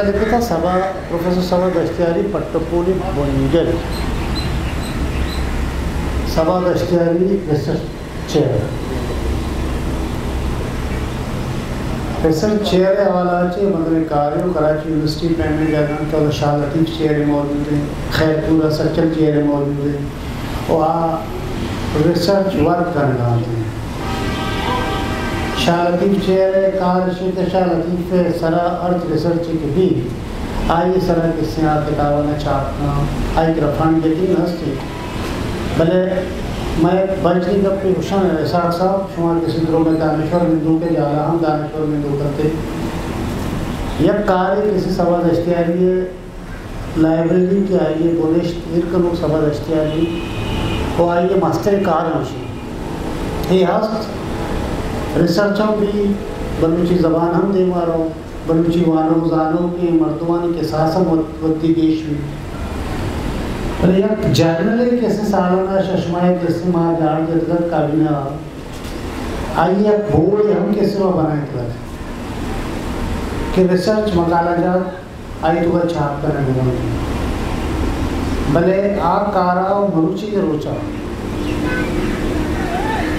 لکھتا صبا، پروفیسر صبا دشتیاری پٹ ءُ پولی بنگل، صبا دشتیاری ریسرچ چیئر۔ ریسرچ چیئر ءِ حوالہ ءَ چہ مزنیں کارے ءُ کراچی یونیورسٹی پیمیں جاگہاں کہ شاہ لطیف چیئر موجود ایں، خیر پور ءَ سچل چیئر موجود ایں ءُ آ ریسرچ ورک کنگ ءَ اَنت۔ شاہ لطیف چیئر ءِ کار اِش اِنت کہ شاہ لطیف ءِ سرا ہرچ ریسرچ کہ بیت، آئی ءِ سرا کسے آ کتاباں چاپ کناں، آئی ءِ کرا فنڈ یقین ہست اِنت۔ بلے مئے بنجنی گپے گوشاں، اسحاق صاحب، شما کسے درو مئے دانشور نندوک ءِ، جالا ہم دانشور نندوک اَنت۔ یک کارے کسے صبا دشتیاری ءِ لائبریری کہ آئی ءِ بنشت ایر کنوک صبا دشتیاری ءُ آئی ءِ مستریں کار ہمیش اِنت۔ اے ہست ریسرچ ہم بی، بلوچی زبان ہم دیما رو، بلوچی وانوک زانوکیں مردمانی کساس ہم وت-، وتی گیش بی۔ بلے یک جرنلے کسے سالانہ شش ماہ کسے ما جاڑ جتگ ات کابینہ ءَ، آئی ءِ یک بورڈے ہم کسے ما بنائینتگ ات کہ ریسرچ مقالہ جات آئی ءِ توکا چاپ کنگ بہ بنت۔ بلے آ کار ءَ مروچی ءِ روچ ءَ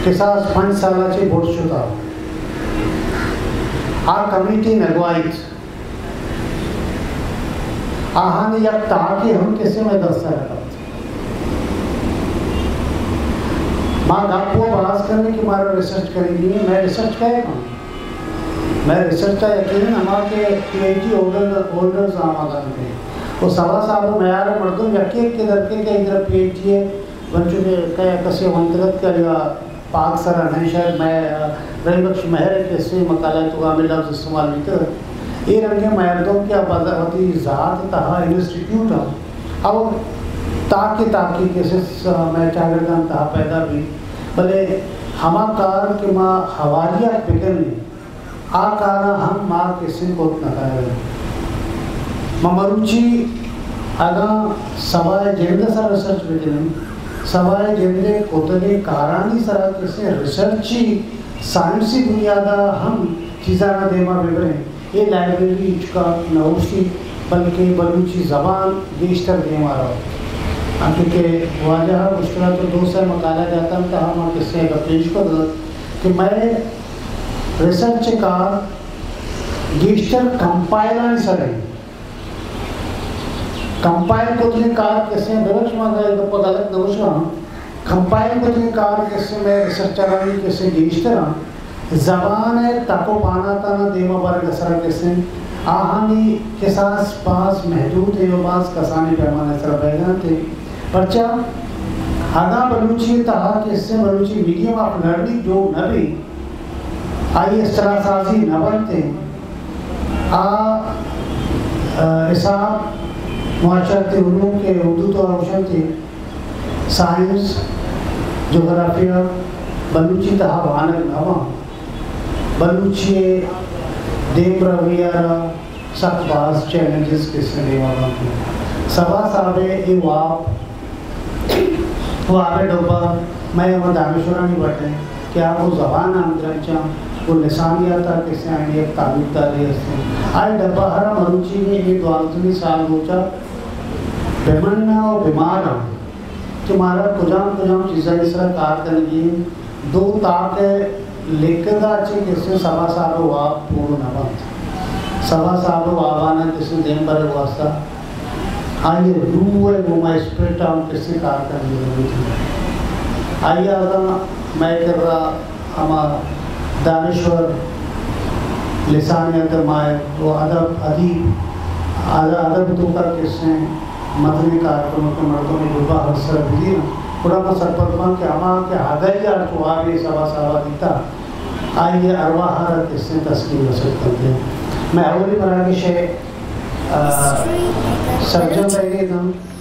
کساس پنچ سال ءَ چہ برز شت ءَ آ کمیٹی نہ گواہیت۔ آہانی یک تاکے ہم کسے مئے دست ءَ نہ کپت۔ ما گپ ءُ باز کنیں کہ مارا ریسرچ کنگی ایں، مئے ریسرچ کئے کنت؟ مئے ریسرچ ءَ یقیناً ہما کہ P H D holder, holders آمادہ اَنت ءُ صبا صاحب ءِ میار ءِ مردم یکے یکے در کئیت کہ ادھر پی ایچ ڈی ءِ بنچو کہ کئے کسے ونتگ ات کہ آئی ءَ پاک سرا نہ اِنت، شاید مئے رحیم بخش مہر ءِ کسے مقالہ ءِ توکا ہمے لفظ استعمال بیتگ ات۔ اے رنگیں مردم کہ آ بز-، وتی ذات ءِ تہا انسٹیٹیوٹ اَنت، او تاکے تاکے کسے س-، مئے چاگردانی تہا پیدا بیت، بلے ہما کار کہ ما حوالیات بکنیں، آ کاراں ہم ما کسے کت نہ کنگ ءَ ایں۔ ما مروچی اگاں صبا ءِ جند ءِ سر ریسرچ بکنیں، صبا ءِ جند ءِ کتگیں کارانی سرا کسے ریسرچی سائنسی بنیاد ءَ ہم چیزاناں دیما ببریں، اے لائبریری ہچکا نہ اوشتیت، بلکہ بلوچی زبان گیشتر دیما روت۔ انچو کہ واجہ ءَ گوشتگ ات، دو سئے مقالہ جاتانی تہا ما کسے اگاں پیش کتگ ات کہ مئے ریسرچ ءِ کار گیشتر کمپائلانی سر اِنت۔ کمپائل کتگیں کار کسے، ببخش ما اگاں اے گپ ءَ غلط نہ گوشگ ءَ آں، کمپائل کتگیں کار کسے مئے ریسرچرانی کسے گیشتر اَنت۔ زبان ءِ تک ءُ پہناتاناں دیما برگ ءِ سرا کسے آہانی کساس باز محدود ایں ءُ باز کسانیں پیمانہ ءِ سرا بیگ ءَ اَنت۔ پرچا؟ اگاں بلوچی ءِ تہا کسے بلوچی میڈیم آف لرننگ جوڑ نہ بیت، آئی ءِ اصطلاح سازی نہ بنت، آ، آ، حساب، معاشرتی علوم کہ اردو ءِ توکا گوش اَنت، سائنس، جغرافیہ، بلوچی ءِ تہا وانگ نہ بنت۔ بلوچی ءِ دیمروی ءَ را سک باز چیلنجز کسے دیما بنت۔ صبا صاحب ءِ اے واب، واب ءِ ڈبہ مئے ہما دانشورانی وڑ اِنت کہ آ گوں زبان ءَ ہمگرنچ اَنت، گوں لسانیات ءَ کسے آئی ءِ یک تعلقداری ہست اِنت۔ آئی ءِ ڈبہ ءَ را مروچی ءِ اے دوازدہمی سال روچ ءَ بہ مناں ءُ بہ ماراں کہ مارا کجام کجام چیزانی سرا کار کنگی اِنت۔ دو تاک ءِ لیکگ ءَ چہ کسے صبا صاحب ءِ واب پورو نہ بنت۔ صبا صاحب ءِ واباناں کسے دیم برگ ءِ واسطہ آئی ءِ روح ءِ گوما، اسپرٹ ءَ ہم کسے کار کنگ ضرورت اِنت۔ آئی ءَ اگاں مئے کرا ہما دانشور، لسانیات ءِ ماہر ءُ ادب، ادیب، اد-، ادب ءِ توکا کسے مزنیں کار کنوکیں مردمے ڈبہ ءَ سر بہ زیراں، گڑا من سرپد باں کہ ہما کہ ہدائی ءَ ہرچ وابے صبا صاحب ءَ دیتا، آئی ءِ ارواہ ءَ را کسے تسکین رسیت کنت۔ مئے اولی مراگش ءِ، آ، سرجم بئیگ ءَ اِنت۔